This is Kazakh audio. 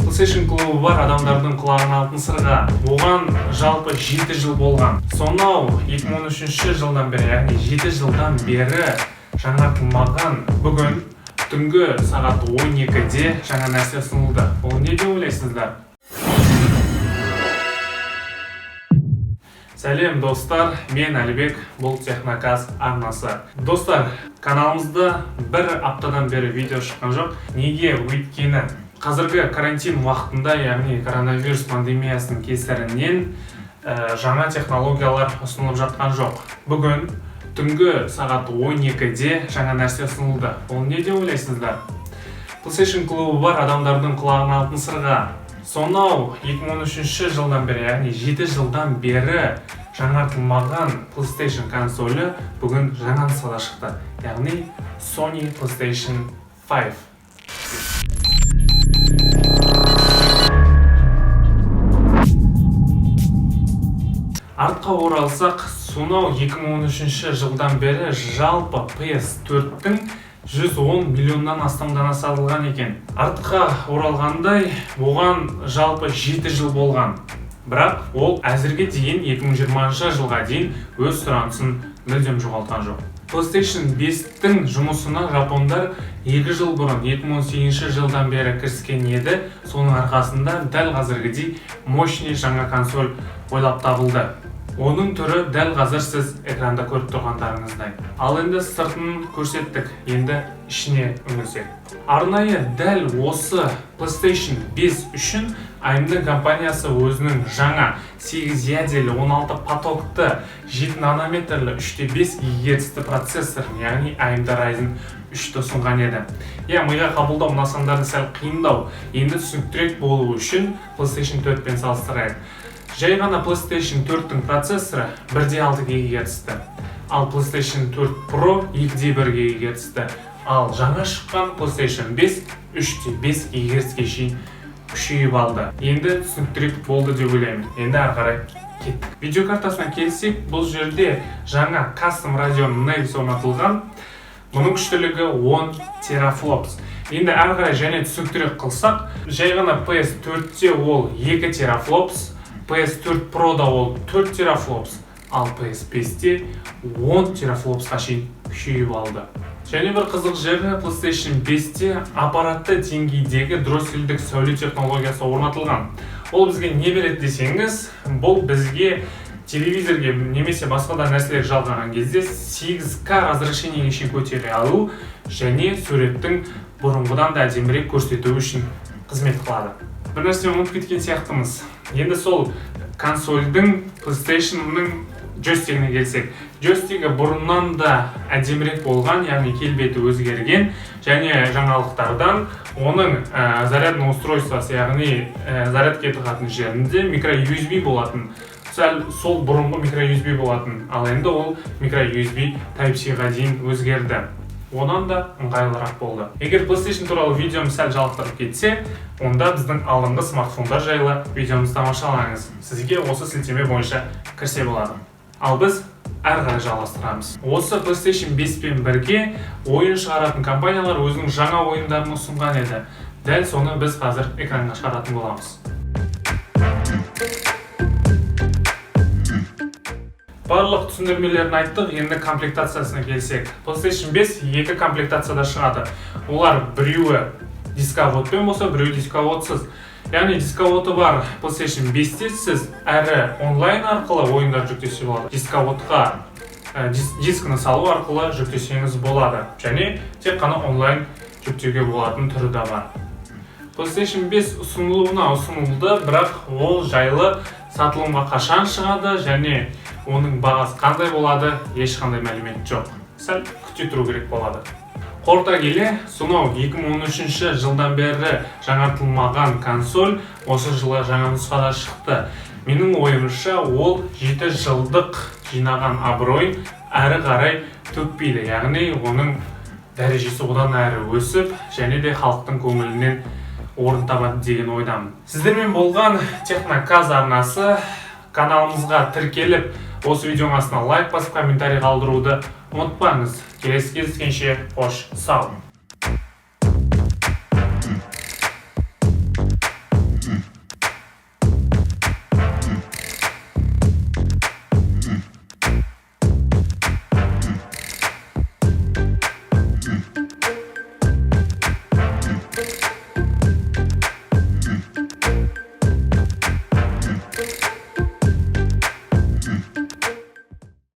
PlayStation клубы бар адамдардың құлағына алтын сырға. Оған жалпы 7 жыл болған. Сонау 2013 жылдан бері, яғни 7 жылдан бері жаңартылмаған. Бүгін түнгі сағат 12-де жаңа нәрсе ұсынылды. Ол не деп ойлайсыздар? Сәлем, достар, мен Әлібек, бұл Техноказ арнасы. Достар, каналымызда бір аптадан бері видео шыққан жоқ. Неге? Өйткені қазіргі карантин уақытында, яғни коронавирус пандемиясының кесірінен жаңа технологиялар ұсынылып жатқан жоқ. Бүгін түнгі сағат 12-де жаңа нәрсе ұсынылды. Ол не деп ойлайсыздар? PlayStation клубы бар адамдардың құлағына алтын сырға. Сонау 2013 жылдан бері, яғни 7 жылдан бері жаңартылмаған PlayStation консолі бүгін жаңа нұсқада шықты. Яғни Sony PlayStation 5. Артқа оралсақ, сонау 2013 жылдан бері жалпы PS4-тің 110 миллионнан астам дана сатылған екен. Артқа оралғандай, оған жалпы 7 жыл болған. Бірақ ол әзірге дейін 2020 жылға дейін өз сұранысын мүлдем жоғалтқан жоқ. PlayStation 5-тің жұмысына жапондар 2 жыл бұрын 2018 жылдан бері кіріскен еді. Соның арқасында дәл қазіргідей мощный жаңа консоль ойлап табылды. Оның түрі дәл қазір сіз экранда көріп тұрғандарыңыздай. Ал енді сыртын көрсеттік, енді ішіне үңілсек. Арнайы дәл осы PlayStation 5 үшін AMD компаниясы өзінің жаңа 8 ядерлі 16 потокты 7 нанометрлі 3.5 ГГц процессорын, яғни AMD Ryzen 3-ті ұсынған еді. Иә, миға қабылдау мына сандарды сәл қиындау. Енді түсініктірек болу үшін PlayStation 4 пен салыстырайық. Жай ғана PlayStation 4-тің процессоры 1.6 ГГц-ті, ал PlayStation 4 Pro 2.1 ГГц-ті, ал жаңа шыққан PlayStation 5 3.5 ГГц-ке шейін күшейіп алды. Енді түсініктірек болды деп ойлаймын. Енді ары қарай кеттік. Видеокартасына келсек, бұл жерде жаңа Custom Radeon Navis орнатылған. Бұның күштілігі 10 терафлопс. Енді ары қарай және түсініктірек қылсақ, жай ғана PS4-те ол 2 терафлопс, PS4 Pro-да ол 4 терафлопс, ал PS5-те 10 терафлопсқа шейін күшейіп алды. Және бір қызық жері, PlayStation 5-те аппаратты деңгейдегі дроссельдік сәуле технологиясы орнатылған. Ол бізге не береді десеңіз, бұл бізге телевизорге немесе басқа да нәрселерге жалғаған кезде 8К разрешениеге шейін көтере алу және суреттің бұрынғыдан да әдемірек көрсету үшін қызмет қылады. Бір нәрсе ұмытып кеткен сияқтымыз. Енді сол консольдің, PlayStation'ның джойстигіне келсек. Джойстигі бұрыннан да әдемірек болған, яғни келбеті өзгерген және жаңалықтардан оның зарядный устройствосы, яғни зарядке тығатын жерінде микро USB болатын. Сәл сол бұрынғы микро USB болатын, ал енді ол микро USB Type-C-ға дейін өзгерді. Онан да ыңғайлырақ болды. Егер PlayStation туралы видеом сәл жалықтырып кетсе, онда біздің алдыңғы смартфондар жайлы видеомызды тамашалаңыз. Сізге осы сілтеме бойынша кірсе болады. Ал біз әрі қарай жалғастырамыз. Осы PlayStation 5 пен бірге ойын шығаратын компаниялар өзінің жаңа ойындарын ұсынған еді. Дәл соны біз қазір экранға шығаратын боламыз. Барлық түсіндірмелерін айттық, енді комплектациясына келсек. PlayStation 5 екі комплектацияда шығады. Олар біреуі дисководпен болса, біреуі дисководсыз. Яғни дисководы бар PlayStation 5-те сіз әрі онлайн арқылы ойындар жүктесе болады. Дисководқа дискіні салу арқылы жүктесеңіз болады. Және тек қана онлайн жүктеуге болатын түрі де бар. PlayStation 5 ұсынылуына ұсынылды, бірақ ол жайлы сатылымға қашан шығады және оның бағасы қандай болады, ешқандай мәлімет жоқ. Сәл күте тұру керек болады. Қорыта келе, сонау 2013 жылдан бері жаңартылмаған консоль осы жылы жаңа нұсқада шықты. Менің ойымша, ол 7 жылдық жинаған абыройын әрі қарай төкпейді, яғни оның дәрежесі одан әрі өсіп, және де халықтың көңілінен орын табады деген ойдамын. Сіздермен болған Техноказ арнасы. Каналымызға тіркеліп, осы видеоның астына лайк басып, комментарий қалдыруды ұмытпаңыз. Келесі кездескенше, қош сау.